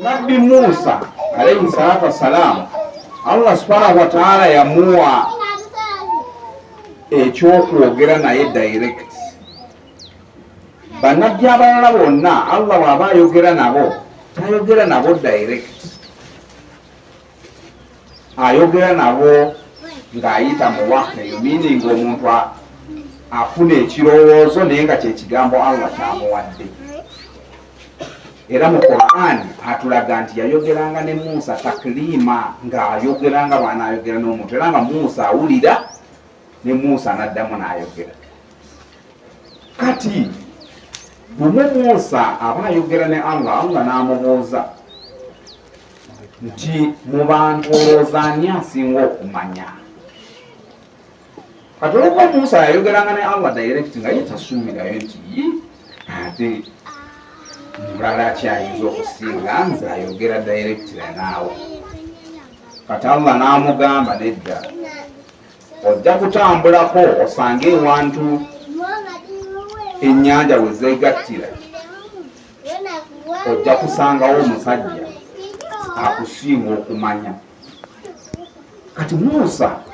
Nabbi Musa alaihi salatu wassalaamu, Allah subhanahu wataala yamuwa ekyokwogera naye direct. Bannabbi abalala bonna Allah bw'aba ayogera nabo, tayogera nabo direct, ayogera nabo ng'ayita mu wahyu, meaning omuntu afuna ekirowoozo naye nga kyekigambo Allah kyamuwadde. Era mu Qur'an atulaga nti yayogeranga ne Musa taklima, ng'ayogera nga bw'anaayogera n'omuntu, era nga Musa awulira ne Musa n'addamu n'ayogera. Kati lumu Musa aba ayogera ne Allah, Allah n'amubuuza nti, mu bantu olowooza ani asinga okumanya? Kati olwokuba Musa yayogeranga ne Allah direct, nga ye tasuubirayo nti ate mulala kyayinza okusinga nze ayogera direct naawe. Kati Allah n'amugamba, nedda, ojja kutambulako osange ewantu ennyanja we zeegattira, ojja kusangawo omusajja akusinga okumanya. Kati Musa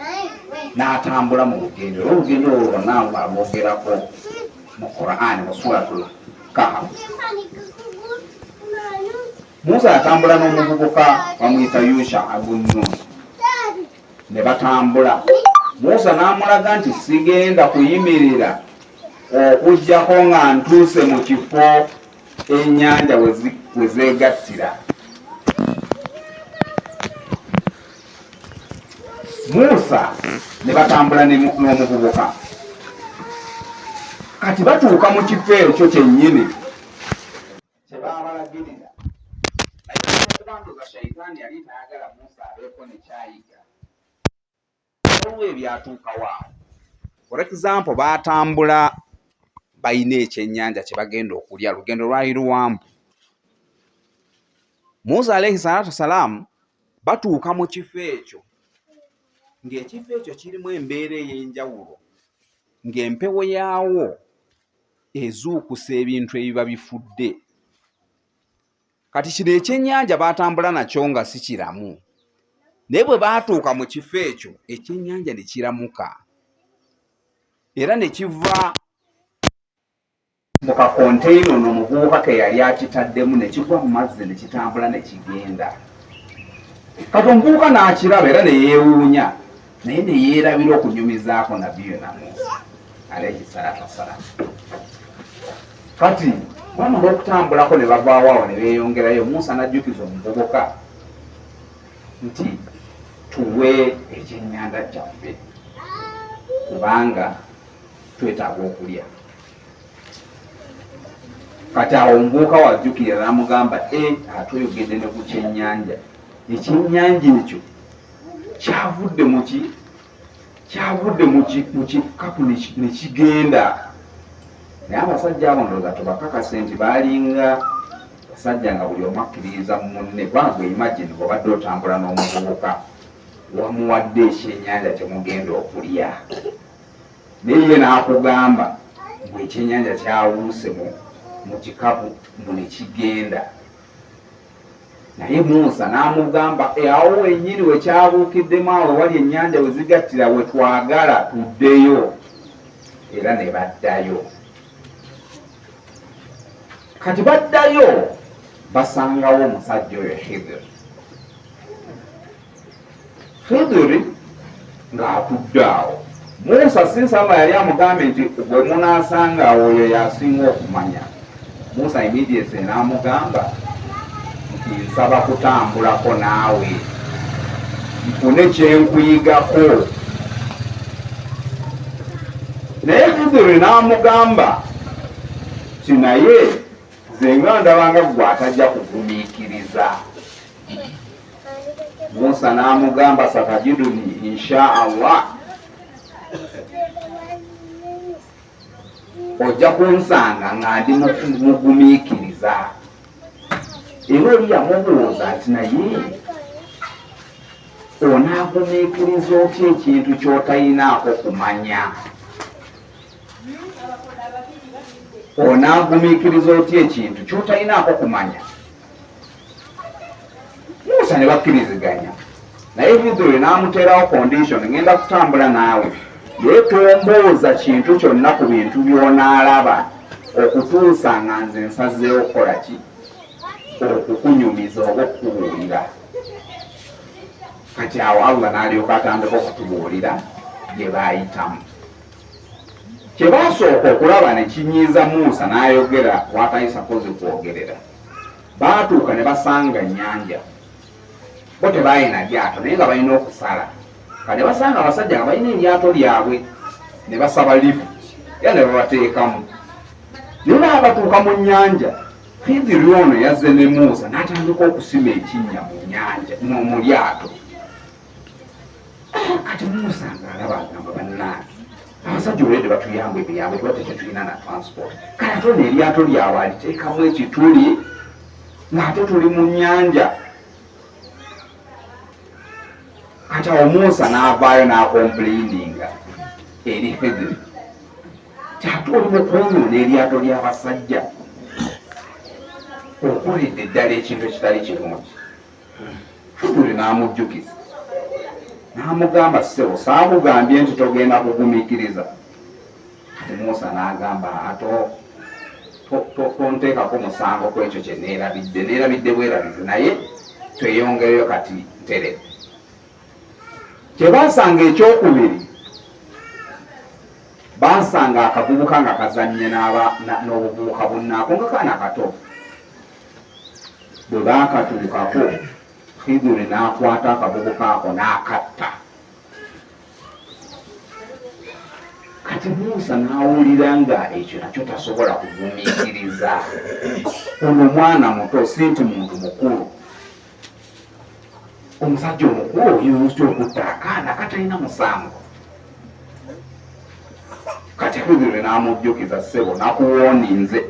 n'atambula mu lugendo, era olugendo olwo lwonna alwogerako mu Qur'ani mu Suratul Kahf. Musa yatambula n'omuvubuka bamuyita Yusha Abunnun, ne batambula. Musa n'amulaga nti sigenda kuyimirira okuggyako nga ntuuse mu kifo ennyanja we zeegattira. Musa ne batambula n'omuvubuka. Kati batuuka mu kifo ekyo kyennyini kyebabalagirira, naye okubanduza shaitaani yali tayagala Musa abeeko ne kyayiga. Waliwo ebyatuukawo awo. For example, baatambula balina ekyennyanja kye bagenda okulya, lugendo lwali luwanvu. Musa alaihi salatu wassalaamu batuuka mu kifo ekyo, ng'ekifo ekyo kirimu embeera ey'enjawulo, ng'empewo yaawo ezuukusa ebintu ebiba bifudde. Kati kino ekyennyanja baatambula nakyo nga si kiramu, naye bwe baatuuka mu kifo ekyo, ekyennyanja ne kiramuka era ne kiva mu kakonteyina ono omuvubuka ke yali akitaddemu, ne kigwa mu mazzi ne kitambula ne kigenda. Kati omuvubuka n'akiraba era ne yeewuunya, naye ne yeerabira okunyumizaako nabiyuna Musa alaihi salatu wassalam. Kati bamala okutambulako ne bavaawo awo ne beeyongerayo, Musa n'ajjukiza omuvubuka nti tuwe ekyennyanja kyaffe kubanga twetaaga okulya. Kati awo omuvubuka wajjukira n'amugamba, e ate oyogedde ne ku kyennyanja, ekyennyanja ekyo kyavudde muki, kyavudde mu kikapu ne kigenda. Naye abasajja abo ndowooza tubakakase nti baalinga basajja nga buli omu akkiririza mu munne, kubanga gwe imagine bw'obadde otambula n'omuvubuka, wamuwadde ekyennyanja kyemugenda okulya, naye ye n'akugamba mbu ekyennyanja kyawuuse mu kikapu mbu ne kigenda. Naye Musa n'amugamba, awo wennyini we kyabuukiddemu, awo wali ennyanja we zigattira, we twagala tuddeyo. Era ne baddayo. Kati baddayo basangawo omusajja oyo Khidir. Khidiri ng'atudde awo, Musa since Allah yali amugambye nti gwe munaasanga awo oyo yasinga okumanya, Musa immediately n'amugamba nti nsaba kutambulako naawe nfune kyenkuyigako. Naye Khidiri n'amugamba ti naye nze nga ndabanga gwe atajja kugumiikiriza. Musa n'amugamba satajiduni insha Allah, ojja kunsanga nga ndi mugumiikiriza. Era oli yamubuuza nti naye onaagumiikiriza otya ekintu ky'otayinaako kumanya? Onaagumiikiriza otya ekintu ky'otayinaako kumanya? Musa ne bakkiriziganya naye Hidhiri n'amuteerawo condition, ngenda kutambula naawe naye tombuuza kintu kyonna ku bintu by'onaalaba okutuusa nga nze nsazeewo kukola ki, okukunyumiza oba okukubuulira. Kati awo Allah n'alyoka atandika okutubuulira gye baayitamu. Kye baasooka okulaba ne kinyiiza Musa n'ayogera w'atayisa kozi kwogerera. Baatuuka ne basanga ennyanja, bo tebalina lyato naye nga balina okusala. Ka ne basanga abasajja nga balina eryato lyabwe ne basaba lifu era ne babateekamu. Naye baba batuuka mu nnyanja, Khidhiri ono yazze ne Musa n'atandika okusima ekinnya mu nnyanja mu lyato. Ah, kati Musa ng'alaba agamba bannange abasajja olwedde batuyamba ebiyambo tuba tetulina na transport, kale ate ono eryato lyabwe aliteekamu ekituli ng'ate tuli mu nnyanja. Kati awo Musa n'avaayo n'akompuliininga eri Khidhiri ate oli mukwonoona eryato ly'abasajja, okoledde ddala ekintu ekitali kirungi. Khidhiri n'amujjukiza n'amugamba, ssebo saakugambye nti togenda kugumiikiriza? Kati Musa n'agamba, ato tonteekako musango ku ekyo kye neerabidde, neerabidde bwerabizi, naye tweyongereyo kati nteredde. Kye baasanga ekyokubiri, baasanga akavubuka nga kazannye n'obuvubuka bunnaako nga kaana kato. Bwe baakatuukako, Khidhiri n'akwata akavubuka ako n'akatta. Kati Musa n'awulira nga ekyo nakyo tasobola kugumiikiriza. Ono mwana muto, si nti muntu mukulu. Omusajja omukulu oyinza okutta akaana katalina musango. Kati Khidhiri n'amujjukiza, ssebo nakuwooninze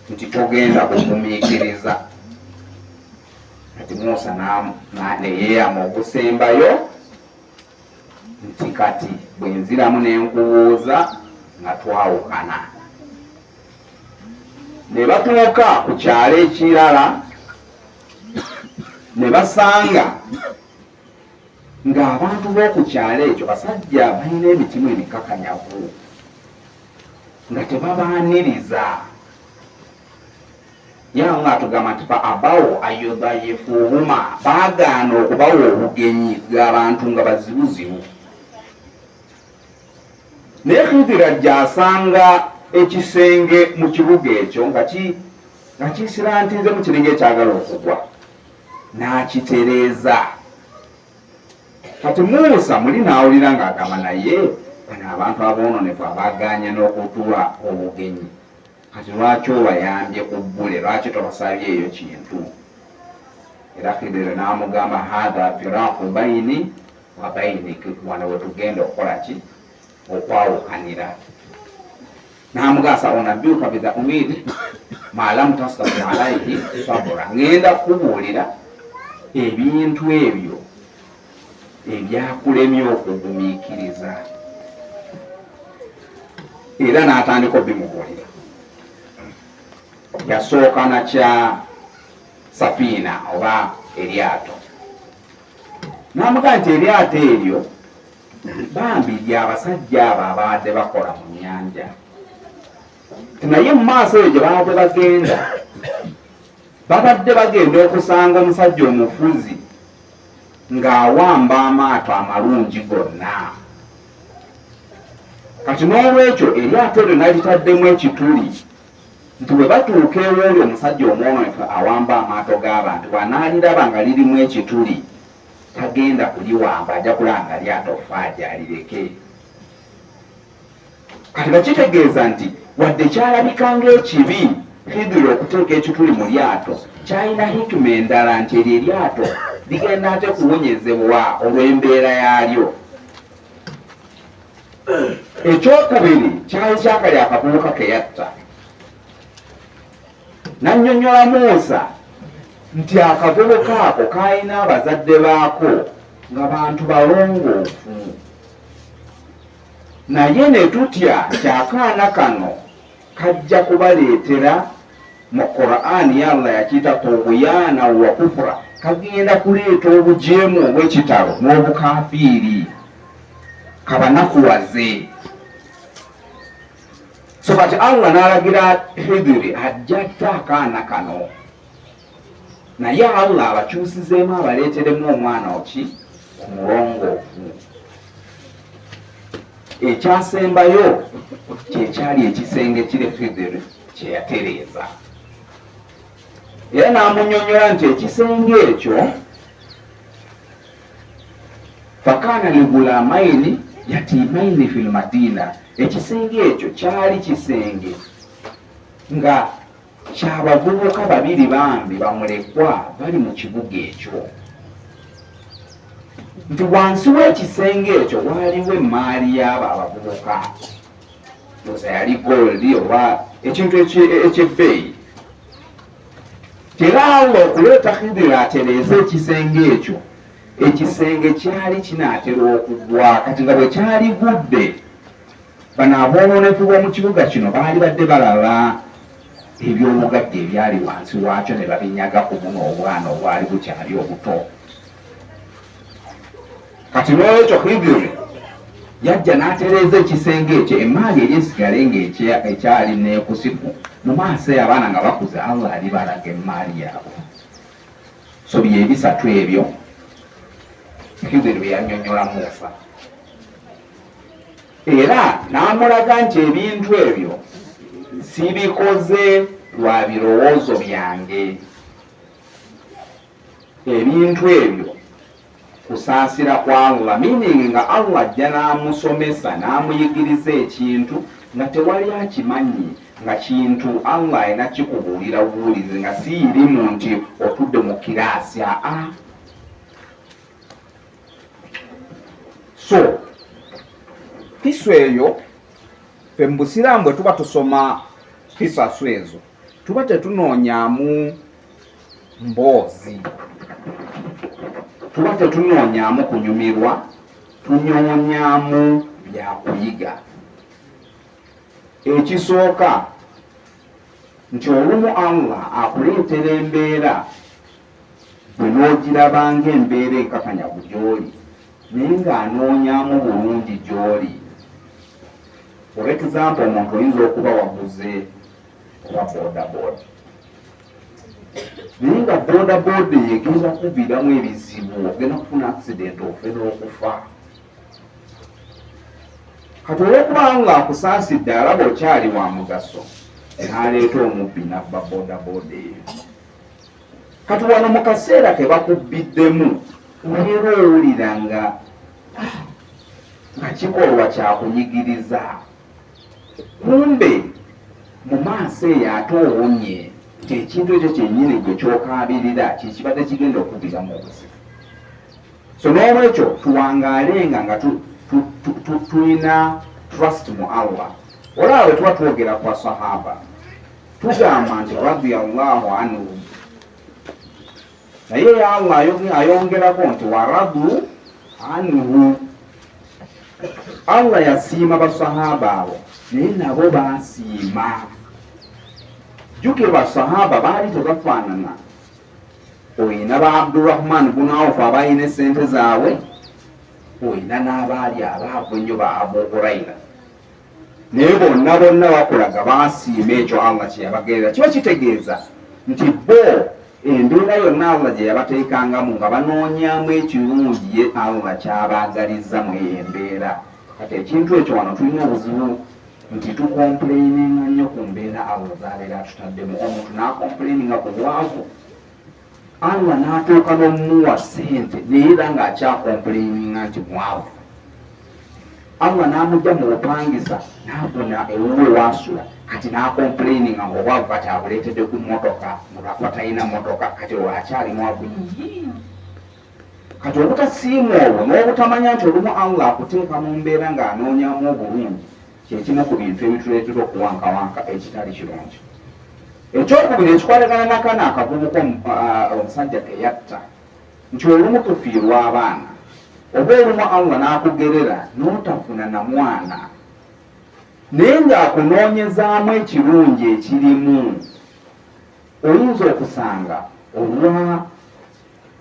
nti togenda kugumiikiriza. Kati Musa neyeeyama okusembayo nti kati bwe nziramu ne nkubuuza nga twawukana. Ne batuuka ku kyalo ekirala ne basanga ng'abantu b'oku kyalo ekyo basajja balina emitima emikakanyavu nga tebabaaniriza. Yawe atugamba nti fa abawo ayudayifuhuma, baagaana okubawa obugenyi bw'abantu nga bazibuzibu. Naye Khidhiri ajja asanga ekisenge mu kibuga ekyo nga kisirantinzemu kiringa ekyagala okugwa, n'akitereeza. Kati Musa muli n'awulira ng'agamba, naye bano abantu aboononefu abagaanye n'okutuwa obugenyi, kati lwaki obayambye ku bbule? Lwaki tobasabyeeyo kintu? Era Khidhiri n'amugamba, hatha firaku baini wa bainik, wano wetugenda okukola ki? Okwawukanira. N'amugamba, saunabbiuka bita'wili ma lam tastati alaihi sabura, ngenda kukubuulira ebintu ebyo ebyakulemye okugumiikiriza. Era n'atandika obimubuulira. Yasooka na kya safiina oba eryato, n'amugamba nti eryato eryo bambi ly'abasajja abo ababadde bakola mu nnyanja, naye mu maaso eyo gye babadde bagenda, babadde bagenda okusanga omusajja omufuzi ng'awamba amaato amalungi gonna. Kati n'olwekyo eryato eryo nalitaddemu ekituli nti bwe batuuka ewooli omusajja omwononefu awamba amaato g'abantu bw'anaaliraba nga lirimu ekituli tagenda kuliwamba, ajja kulaba nga lyato faaji alireke. Kati bakitegeeza nti wadde kyalabika ng'ekibi Khidiri okuteeka ekituli mu lyato, kyalina hikima endala nti eryo eryato ligenda ate kuwonyezebwa olw'embeera yaalyo. Ekyokubiri kyali kyakali akavubuka ke yatta. N'annyonnyola Musa nti akavubuka ako kaalina abazadde baako nga bantu balongoofu, naye ne tutya nti akaana kano kajja kubaleetera Mu Qur'ani ya Allah yakiyita tughyaana wa kufura, kagenda kuleeta obujeemu obw'ekitalo n'obukafiiri, kabanakuwaze. So kati Allah n'alagira Hidiri ajja atte akaana kano, naye Allah abakyusizeemu abaleeteremu omwana oki omulongoofu. Ekyasembayo kyekyali ekisenge kiri Khidiri kyeyatereeza, era n'amunyonyola nti ekisenge ekyo fakana ligulamaini yatimaini fi lmadina, ekisenge ekyo kyali kisenge nga kyabavubuka babiri bambi bamulekwa bali mu kibuga ekyo, nti wansi w'ekisenge ekyo waaliwo emmaali y'abo abavubuka, oza yali goldi oba ekintu ekyebbeeyi. Era Allah okuleeta Khidiri atereeze ekisenge ekyo, ekisenge kyali kinaatera okugwa. Kati nga bwe kyali gudde, bano aboononefu b'omu kibuga kino baali badde balaba eby'obugagga ebyali wansi waakyo ne babinyaga ku buno obwana obwali bukyali obuto. Kati n'olwekyo Khidiri yajja n'atereeza ekisenge ekyo, emmaali eri esigale ng'ekyali neekusifu mu maaso eyo abaana nga bakuze, Allah alibalaga emmaali yaabwe. So byebisatu ebyo Khidiri bye yannyonnyola Musa, era n'amulaga nti ebintu ebyo sibikoze lwa birowoozo byange, ebintu ebyo kusaasira kwa Allah, meaning nga Allah ajja n'amusomesa n'amuyigiriza ekintu nga tewali akimanyi, nga kintu Allah alina kikubuulira bubuulizi, nga si irimu nti otudde mu kiraasi. Aa, so kisu eyo ffe mu Busiraamu bwe tuba tusoma kisasu ezo tuba tetunoonyaamu mboozi, tuba tetunoonyaamu kunyumirwa, tunyoonyaamu byakuyiga. Ekisooka nti olumu Allah akuleetera embeera gwe n'ogiraba ng'embeera enkakanyavu gy'oli, naye ng'anoonyaamu bulungi gy'oli. For example, omuntu oyinza okuba waguze oba bodaboda, naye nga bodaboda eyo egenda kuviiramu ebizibu, ogenda kufuna accident ofe n'okufa. Kati olwokuba nga akusaasidde alaba okyali wa mugaso, n'aleeta omubbi n'abba bodaboda eyo. Kati wano mu kaseera ke bakubbiddemu obeera owulira nga kikolwa kyakunyigiriza, kumbe mu maaso eyo ate owonye nti ekintu ekyo kyennyini gwe kyokaabirira kyekibadde kigenda okuviiramu obuzibu. So n'olwekyo tuwangaalenga nga tulina trust mu Allah. Olaba bwe tuba twogera ku basahaba tugamba nti radiyallahu anhu, naye ya Allah ayongerako nti waradu anhu. Allah yasiima basahaba abo, naye nabo baasiima. Jjukira basahaba baali tebafaanana, oyina ba Abdurahman bunu Awufu abalina esente zaabwe, oyina n'abaali abaavu ennyo ba Abu Huraira, naye bonna bonna bakulaga baasiima ekyo Allah kye yabagerera. Kiba kitegeeza nti bo embeera yonna Allah gye yabateekangamu nga banoonyamu ekirungi ye Allah kyabaagalizza mu eyo embeera. Kati ekintu ekyo wano tulina obuzibu nti tukomplaininga nnyo ku mbeera Allah z'abeera atutaddemu. Omuntu n'akomplaininga ku bwavu, Allah n'atuuka n'omuwa ssente naye era ng'akyakomplaininga nti mwavu. Allah n'amugya mu bupangisa n'afuna ewuwe waasula, kati n'akomplaininga ng'obwavu kati abuleetedde ku mmotoka, mulwakuba talina mmotoka kati olwo akyali mwavu. Kati obutasiima obwo n'obutamanya nti olumu Allah akuteeka mu mbeera ng'anoonyamu obulungi kyekimu ku bintu ebituleetera okuwankawanka ekitali kirungi. Ekyokubiri ekikwatagana nakano akavubuka omusajja keyatta, nti olumu tufiirwa abaana oba olumu Allah n'akugerera n'otafuna na mwana, naye ng'akunoonyezaamu ekirungi ekirimu. Oyinza okusanga olwa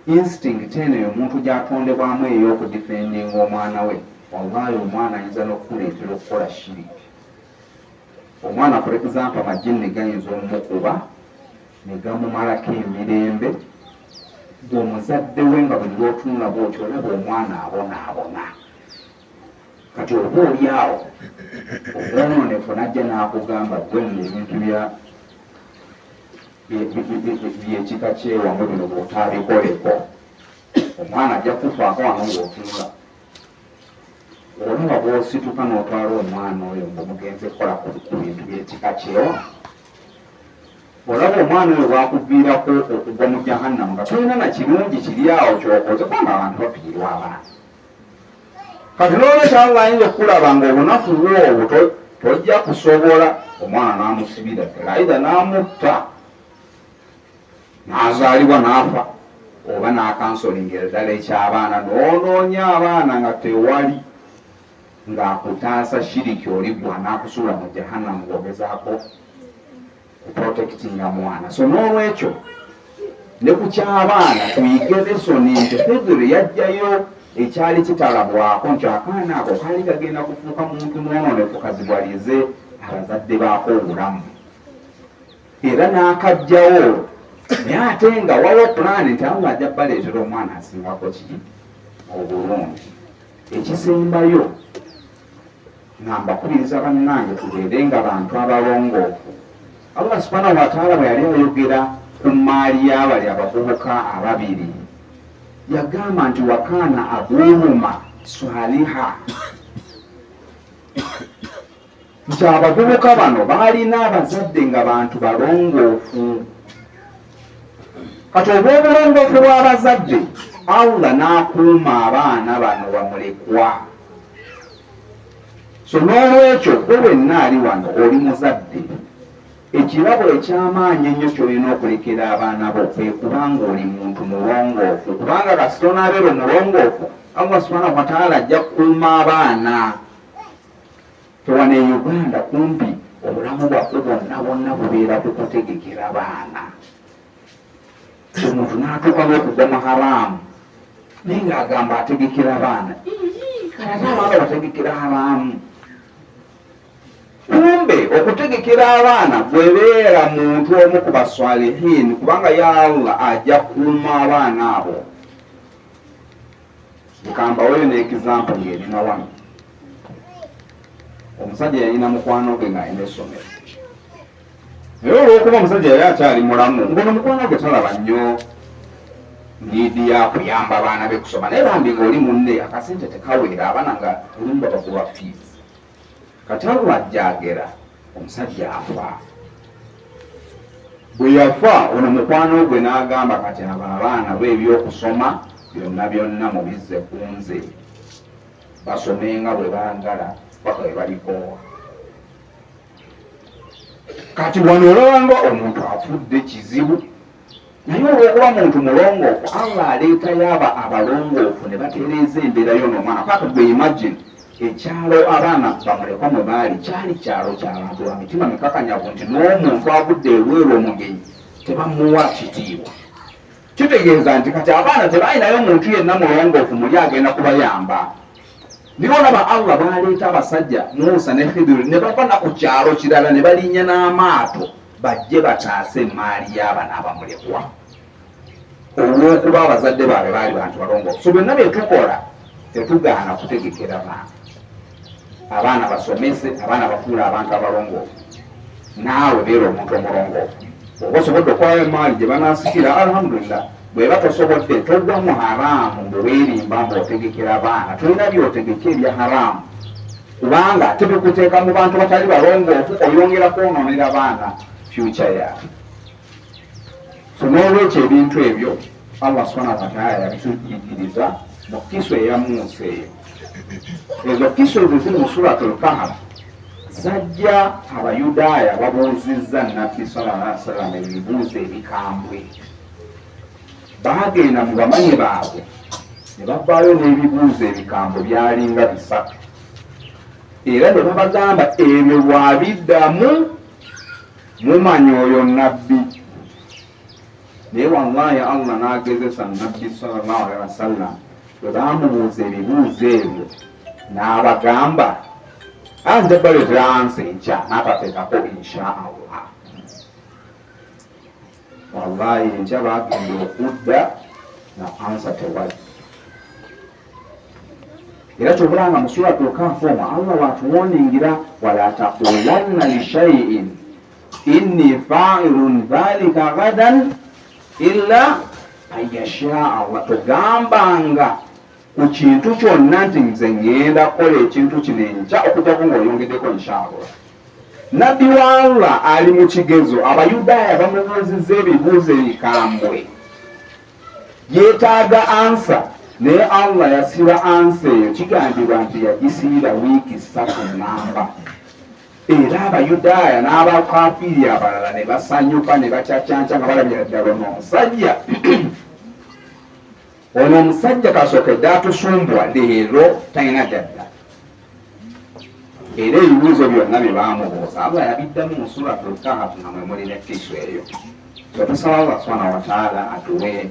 instinct eno omuntu gy'atondebwamu ey'okudifendinga omwana we, wallahi omwana ayinza n'okukuleetera okukola shiriki. Omwana for example, amajinni gayinza omukuba ne gamumalako emirembe, gwe omuzadde we nga buli lw'otunula bw'otyo olaba omwana abonaabona. Kati oba oli awo omwononefu n'ajja n'akugamba gwe nno ebintu bya byekika kyewamwe bino bw'otaabikoleko omwana ajja kufaako wano ng'otunula. Olaba bw'osituka n'otwala omwana oyo ng'omugenze kukola ku bintu by'ekika kyewa, olaba omwana oyo bwakuviirako okugwa mu jahannamu nga tolina na kirungi kiri awo kyokoze, kubanga abantu bafiirwa abaana. Kati n'olwekyo Allah ayinza okukulaba ng'obunafu bwo obwo tojja kusobola, omwana n'amusibira ddala, aidha n'amutta n'azaalibwa n'afa, oba n'akansolingira ddala eky'abaana n'onoonya abaana nga tewali, ng'akutaasa shiriki oli gwa n'akusuula mu jahannamu ng'ogezaako kuprotectinga mwana. So n'olwekyo ne ku ky'abaana tuyige lesoni nti Khidri yajjayo ekyali kitalabwako nti akaana ako kaali kagenda kufuuka muntu mwononefu kazibwalize abazadde baako obulamu, era n'akajjawo, naye ate nga waliwo pulaani nti Allah ajja baleetera omwana asingako ki obulungi. Ekisembayo nga mbakubiriza bannange tubeere nga bantu abalongoofu. Allah subhanahu wataala bwe yali ayogera ku mmaali y'abali abavubuka ababiri yagamba nti wakaana abuuhuma swaliha, nti abavubuka bano baalina abazadde nga bantu balongoofu. Kati olw'obulongoofu bw'abazadde Allah n'akuuma abaana bano bamulekwa. So n'olwekyo gwe wenna ali wano oli muzadde, ekirabo eky'amaanyi ennyo ky'olina okulekera abaana bo kwe kubanga oli muntu mulongoofu, kubanga kasita onaabeera omulongoofu Allah subhanahu wataala ajja kukuuma abaana. Ffe wano e Uganda kumpi obulamu bwaffe bwonna bwonna bubeera ku kutegekera baana. Omuntu n'atuuka n'okugwa mu haraamu naye ng'agamba ategekera baana, kati ate abaana bategekera haraamu. Kumbe okutegekera abaana bwebeera muntu omu ku baswalihin, kubanga ya Allah ajja kukuuma abaana abo. Nkambaweyo n'example ng'erina wano. Omusajja yalina mukwano gwe ng'alina essomero, naye olw'okuba omusajja yali akyali mulamu ngono mukwano gwe talaba nnyo niidi ya kuyamba baana be kusoma, naye bambi ng'oli munne akasente tekaweera abaana nga olumu babakuba fiizi. Kati Allah ajjagera omusajja afa. Bwe yafa ono mukwano gwe n'agamba kati abo abaana bo ebyokusoma byonna byonna mubizze ku nze, basome nga bwe baagala paka bwe balikoowa. Kati wano olaba nga omuntu afudde kizibu, naye olw'okuba muntu mulongoofu Allah aleetayo abo abalongoofu ne batereeza embeera y'ono omwana. Paka gwe imagine ekyalo abaana bamulekwa mwe baali, kyali kyalo ky'abantu ba mitima mikakanyavu nti n'omuntu avudde ebweru omugenyi tebamuwa kitiibwa. Kitegeeza nti kati abaana tebalinayo muntu yenna mulongoofu muli agenda kubayamba. Naye olaba Allah baleeta abasajja Musa ne Khidiri ne bava na ku kyalo kirala ne balinnya n'amaato bajje bataase emmaali y'abano abamulekwa, olw'okuba abazadde baabwe baali bantu balongoofu. So byonna bye tukola tetugaana kutegekera baana, abaana basomese, abaana bafuule abantu abalongoofu. Naawe beera omuntu omulongoofu, oba osobodde okukolayo emaali gye banaasikira, alhamdulillah. Bweba tosobodde togwa mu haraamu mbu weerimba mbu otegekera baana, tolina by'otegeka ebya haraamu, kubanga tebikuteeka mu bantu batali balongoofu, oyongera kwonoonera baana future yaabwe. So n'olwekyo ebintu ebyo Allah subhanahu wataala yabituyigiriza mu kiso eya Musa eyo. Ezo kiso ezo ziri mu Suratul Kahf, zajja Abayudaaya babuuzizza Nabbi sallallahu alaihi wasallam ebibuuzo ebikambwe. Baagenda mu bamanyi baabwe ne bavaayo n'ebibuuzo ebikambwe byalinga bisatu, era ne babagamba ebyo bwabiddamu mumanya oyo Nabbi. Naye wallahi Allah n'agezesa Nabbi sallallahu alaihi wasallam bwe baamubuuza ebibuuzo ebyo n'abagamba nja baleetera ansa enkya n'atateekako insha Allah. Wallahi enkya baagenda okudda na ansa tewali. Era kyobulanga mu suratul Kahf omwo Allah watuwoningira wala taqulanna lishaiin inni fa'ilun dhalika gadan illa an yashaa Allah. Togambanga ku kintu kyonna nti nze ŋŋenda kukola ekintu kino enkya okujjako ng'oyongeddeko inshallah. Nabbi wa Allah ali mu kigezo, Abayudaaya bamubuuzizza ebibuuzo ebikambwe, yeetaaga ansa, naye Allah yasiba ansa eyo, kigambibwa nti yagisibira wiiki 3 namba. Era Abayudaaya n'abakafiiri abalala ne basanyuka ne bacacanca nga balabira ddala ono omusajja ono omusajja kasookedde atusumbwa leero talina gyadda. Era ebibuuzo byonna bye baamubuuza Allah yabiddamu mu Suratul Kahf nga mwe muli n'ekkiso eyo. So tusaba Allah subhanahu wa ta'ala atuwe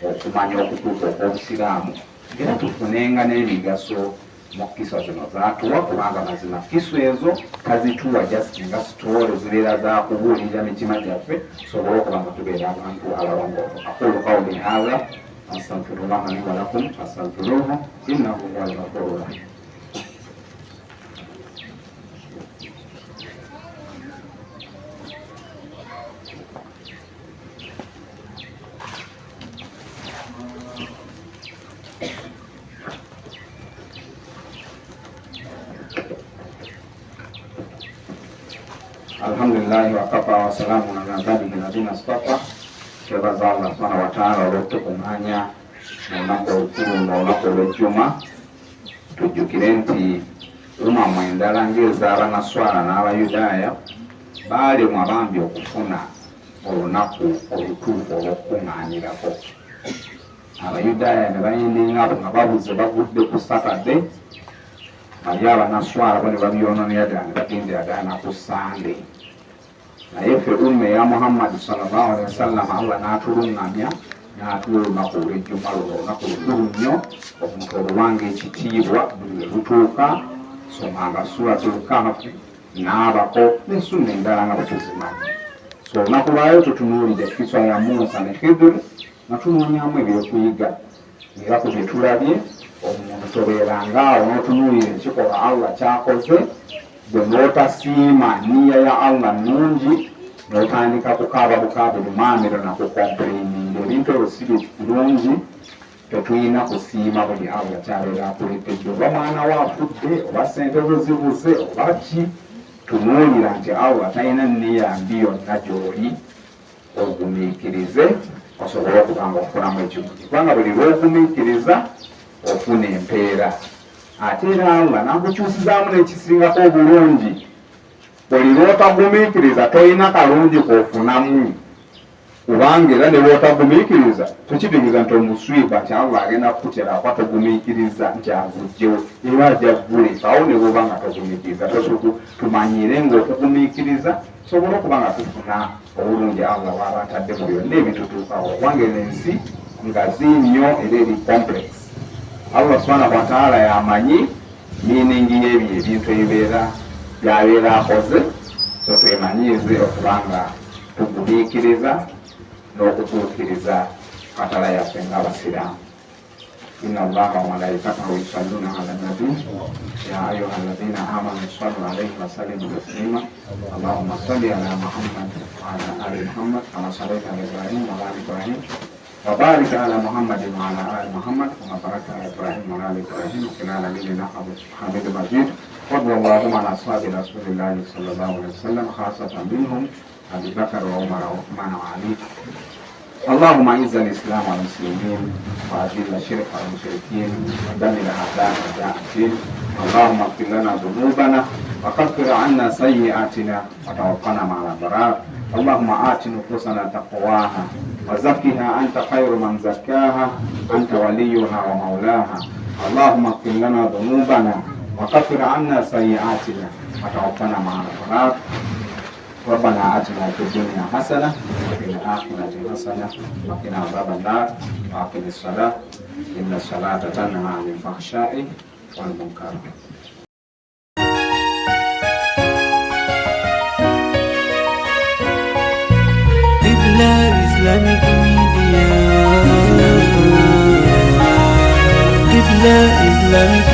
okumanya okutuufu okw'Obusiraamu era tufunenga n'emigaso mu kisa zino zaatuwa, kubanga mazima kiso ezo tazituwa just nga sitole, zibeera za kubuulirira mitima gyaffe tusobole okuba nga tubeera abantu abalongoofu. Aqulu qawli hadha astaghfirullaha li wa lakum fastaghfiruhu innahu huwal ghafurur rahim. Alhamdulillahi wakafa wasalamu ala ibadihi alladhina astafa. Twebaza Allah subhanahu wa ta'ala olw'okutukuŋŋaanya mu lunaku olukulu ng'olunaku olw'ejjuma. Tujjukire nti umamu endala ng'ez'Abanaswara n'Abayudaaya baalemwa bambi okufuna olunaku olutuufu olw'okukuŋŋaanirako. Abayudaaya ne bayindinga nga babuze bagudde ku Saturday, bali Abanaswara bo ne babyonoonera ddala ne bagendera ddala na ku Sunday. Naye ffe umma eya Muhammad sallallahu alaihi wasallam Allah n'atuluŋŋamya n'atuwa olunaku olw'ejjuma luno, olunaku lukulu nnyo, omuntu oluwanga ekitiibwa buli lwe lutuuka. Somanga Suratul Kahf n'abako n'essunna endala nga bwe tuzimanyi. So olunaku lwayo tutunuulidde kiswa ya Musa ne Khidir nga tunoonyamu ebyokuyiga, era ku bye tulabye omuntu tobeeranga awo n'otunuulira ekikolwa Allah ky'akoze gwe n'otasiima nniya ya Allah nnungi n'otandika kukaaba bukaabi bumaamiro na kukompuleininga. Ebintu ebyo si birungi, tetulina kusiima buli Allah ky'abeera akuleetedde, oba mwana we afudde oba ssente zo zibuze oba ki. Tunuulira nti Allah talina nniya mbi yonna gy'oli, ogumiikirize osobole okuba nga ofunamu ekirungi, kubanga buli lw'ogumiikiriza ofuna empeera, ate era Allah n'akukyusizaamu n'ekisingako obulungi. Buli lw'otagumiikiriza tolina kalungi k'ofunamu, kubanga era ne bw'otagumiikiriza tekitegeeza nti omuswiba nti Allah agenda kukutera kuba togumiikiriza nti agugyewo, era ajja kukulekawo ne bw'oba nga togumiikiriza. Tumanyire ng'okugumiikiriza tusobole okuba nga tufuna obulungi Allah bw'aba atadde mu byonna ebitutuukawo, kubanga eno ensi ngazi nnyo era eri complex. Allah subhanahu wa ta'ala yamanyi meaning y'ebyo ebintu ebibeera by'abeera akoze. So twemanyiize okuba nga tugumiikiriza n'okutuukiriza katala yaffe ng'Abasiraamu. Inna Allaha wa malaikatahu yusalluna ala nabi ya ayuha alladhina amanu sallu alayhi wa sallimu taslima. Allahumma salli ala Muhammad wa ala ali Muhammad kama sallaita ala Ibrahim wa ala ali Ibrahim wa barik ala Muhammad wa ala ali Muhammad kama barakta ala Ibrahim wa ala ali Ibrahim fil alamin innaka Hamidum Majid. Warda Allahumma an ashabi rasulillahi sallallahu alayhi wasallam khasatan minhum Abi Bakar wa Umar wa Uthman wa Ali. Allahumma izza al-Islam wal muslimin wa adilla shirka wal mushrikin wa dammir a'daa a'daa ad-din. Allahumma ighfir lana dhunubana wa kaffir 'anna sayyi'atina wa tawaffana ma'al abrar. Allahumma ati nufusana taqwaha wa zakkiha anta khayru man zakkaha anta waliyuha wa mawlaha. Allahumma ighfir lana dhunubana wa kaffir 'anna sayyi'atina wa tawaffana ma'al abrar. Rabbana atina fi dunya hasana wa fil akhirati hasana wa qina adhaban nar wa aqimis salah inna salata tanha anil fahsha'i wal munkar. Qibla Islamic Media. Qibla Islamic.